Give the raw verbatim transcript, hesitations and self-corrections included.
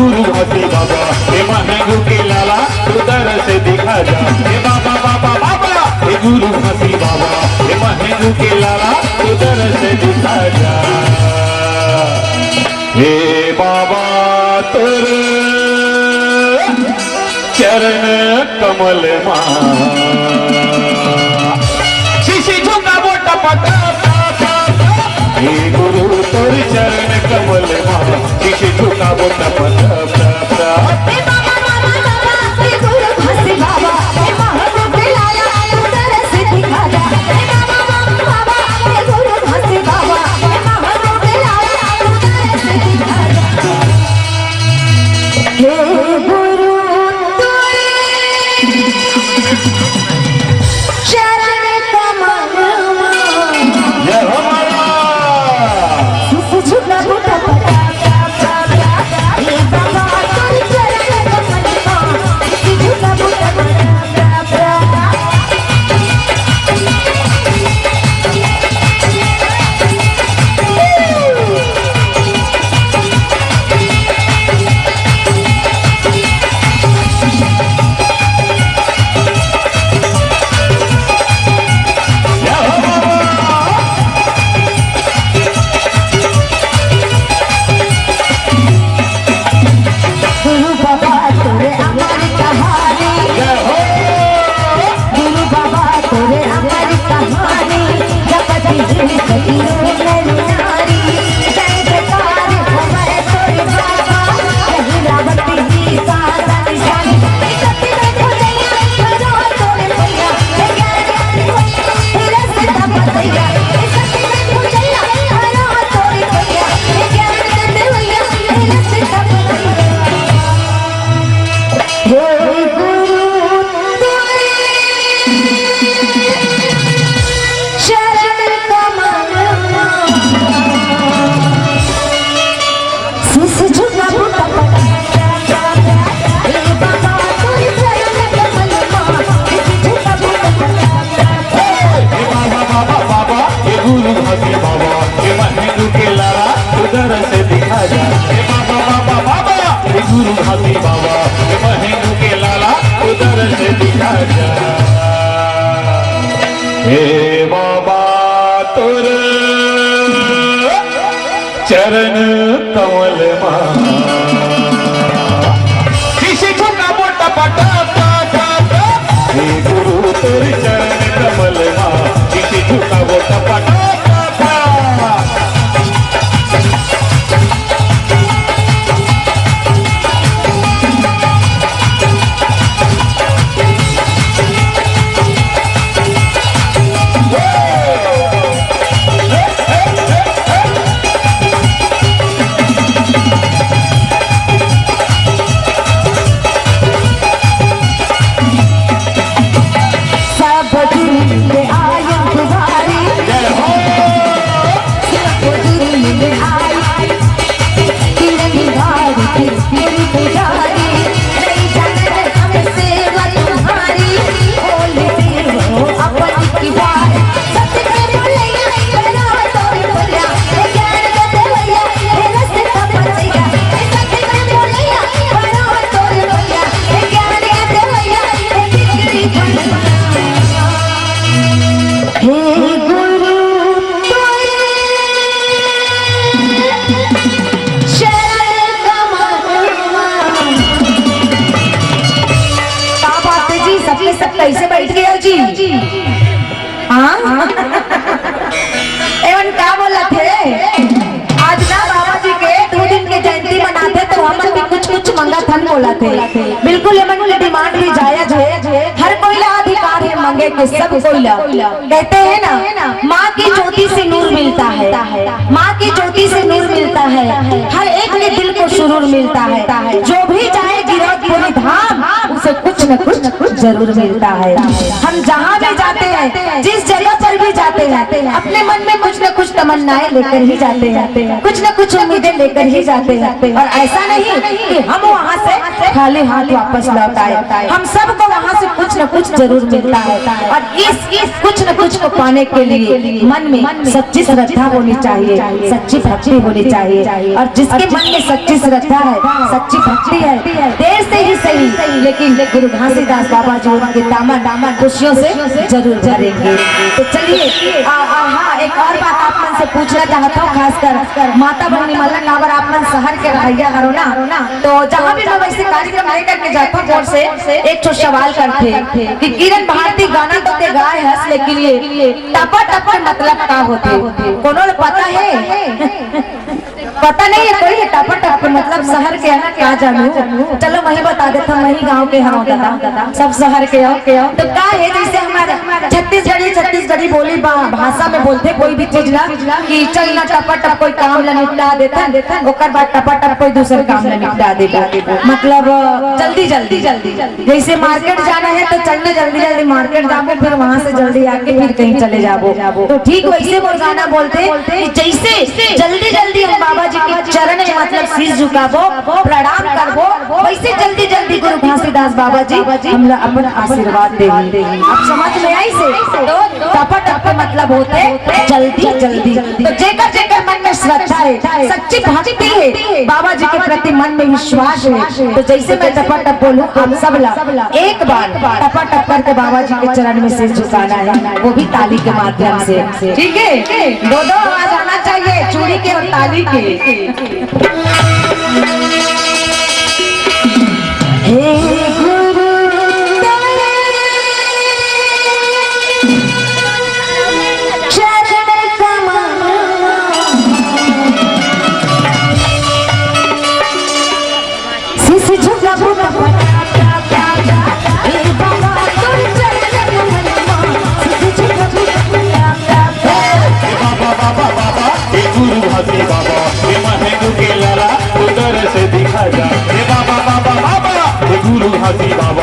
गुरु घासी बाबा, हे महंगू के लाला, तू दरस दिखा जा। हे बाबा, बाबा, बाबा, हे गुरु घासी बाबा, हे महंगू के लाला, तू दरस दिखा जा। हे बाबा, तोर चरण कमल मा शीश झुकाबो टप टप टप टप। हे गुरु तोर चरण कमल मा शीश झुकाबो टप टप टप टप। हे बाबा, बाबा, बाबा, हे गुरु घासी बाबा, हे महाप्रभु लाला, तू दरस दिखा जा। हे बाबा, बाबा, बाबा, हे गुरु घासी बाबा, हे महाप्रभु लाला, तू दरस दिखा जा। हे गुरु तोरे चरण कमल मा जय हो माया। शीश झुकाबो टप टप टप टप। हे बाबा तोर चरण कमल मा शीश झुकाबो टप टप टप टप। गुरु बाबा तोरे अमर कहानी। जय हो। गुरु बाबा तोरे अमर कहानी। जगत जीत हीरो नर नारी। जय जयकार होवे तोरे बाबा। यही रावत ही सारा निशानी। शक्ति में भुजैया भरो तोरे भैया। हे ज्ञान के देवैया, हे रस का पतैया। शक्ति में भुजैया भरो तोरे भैया। हे ज्ञान के देवैया, हे रस का पतैया। हे गुरु तोरे चरण कमल मा शीश झुकाबो टप टप टप टप। हे बाबा तोरे चरण कमल मा शीश झुकाबो टप टप टप टप। हे बाबा, बाबा, बाबा, हे गुरु घासी बाबा, हे महंगू के लाला, तू दरस दिखा जा। हे बाबा, बाबा, बाबा, हे गुरु घासी बाबा, हे महंगू के लाला, तू दरस दिखा जा। हे बाबा तोर चरण कमल मा शीश झुकाबो टप टप टप टप। हे गुरु तोर चरण कमल मा शीश झुकाबो टप टप टप टप। सब दिन के आयन दुआरी, जय हो। सब दिन के आयन, किरण बारी के मेरी पुजारी, नहीं जाने हम सेवा तुम्हारी, खोल दे हो अपन किवाड़। सत्य के बोले, बड़ा तोर बोलिया, हे ज्ञान के देवैया, हे रस का पतैया। हे सत्य के बोले, बड़ा तोर बोलिया, हे ज्ञान के देवैया, हे बिजली बनैया। हे गुरु तोरे चरण कमल मा। का बात है जी, सबके सब कैसे बैठ गए हो जी? हाँ? एमन का बोलत हे? आज ना बाबा जी के दू दिन के जयंती मनाथे, तो हमन भी कुछ कुछ मंगाथन बोलत हे। बिल्कुल, एमन के डिमांड भी जायज हे, हर कोई ला अधिकार हे मांगे के, सब कोई ला। कहते हैं ना, माँ की ज्योति से नूर मिलता है, माँ की ज्योति से नूर मिलता है, हर एक के दिल को सुरूर मिलता है। जो भी जाए गिरौदपुरी धाम, उसे कुछ न कुछ जरूर मिलता है। हम जहाँ भी जाते हैं, जिस जगह पर भी जाते हैं, अपने मन में कुछ न कुछ तमन्नाएं लेकर ही जाते हैं, कुछ न कुछ उम्मीदें लेकर ही जाते हैं। और ऐसा नहीं कि हम वहाँ से खाली हाथ वापस लौट आए। हम सबको वहाँ से कुछ न कुछ जरूर मिलता है। और इस, इस कुछ न कुछ को पाने के लिए मन में सच्ची श्रद्धा होनी चाहिए, सच्ची भक्ति होनी चाहिए। और जिसके मन में सच्ची श्रद्धा है, सच्ची भक्ति है, देर से ही सही, लेकिन गुरु घासीदास बाबा जी उनके दामन, दामन खुशियों से जरूर भरेंगे। तो चलिए, आ, आ, हाँ, एक और बात आप मन से पूछना चाहता हूँ, खासकर माता बहिनी मन ला, काबर आप मन शहर के रहइया हरो ना, तो जहाँ भी मैं वैसे कार्यक्रम लेकर के जाता हूँ, मोर से एक ठो सवाल करथे कि किरण भारती, गाना तो ते गाए हस, लेकिन ये टपा टप के मतलब का होथे? कोनो ल पता है? पता नहीं है कोई, टपा टप के मतलब शहर के हन, का जानू। चलो, मैं ही बता देता हूँ, मैं ही गाँव के हूँ दादा, सब शहर के हो, के हो। तो का है, जैसे हमारे छत्तीसगढ़ी, छत्तीसगढ़ी बोली बा-, भाषा में बोलथे कोई भी चीज ला कि चल ना टपा टप कोई काम ला निपटा देथन, ओकर बाद टपा टप कोई दूसर काम ला निपटा देबो। मतलब जल्दी जल्दी, जल्दी जल्दी। जैसे मार्केट जाना है तो चल ना जल्दी जल्दी मार्केट जाबो, फिर वहां से जल्दी आके फिर कहीं चले जाबो। तो ठीक वैसे मोर गाना बोलथे कि जैसे जल्दी जल्दी हम बाबा जी के चरण में मतलब शीश झुकाबो, प्रणाम करबो, वैसे जल्दी जल्दी गुरु घासीदास बाबा जी हमला अपन आशीर्वाद देही। आप समझ में आइसे? तो टपा टप के मतलब होथे जल्दी जल्दी। तो जेकर जेकर मन में श्रद्धा है, सच्ची भक्ति है, बाबा जी के प्रति मन में विश्वास है, तो जैसे मैं टपा टप बोलूं, आप सब ला एक बार टपा टप करके बाबा जी के चरण में शीश झुकाना है, वो भी ताली के माध्यम से। ठीक है, दो दो आवाज आना चाहिए, चूड़ी के और ताली के। हे गुरु, तेरे चरण कमल, शीश झुकाबो। बाबा, बाबा, बाबा, हे गुरु घासी बाबा, हे महंगू के लाला, उधर से दिखा जा। हे बाबा, बाबा, बाबा, हे गुरु घासी बाबा।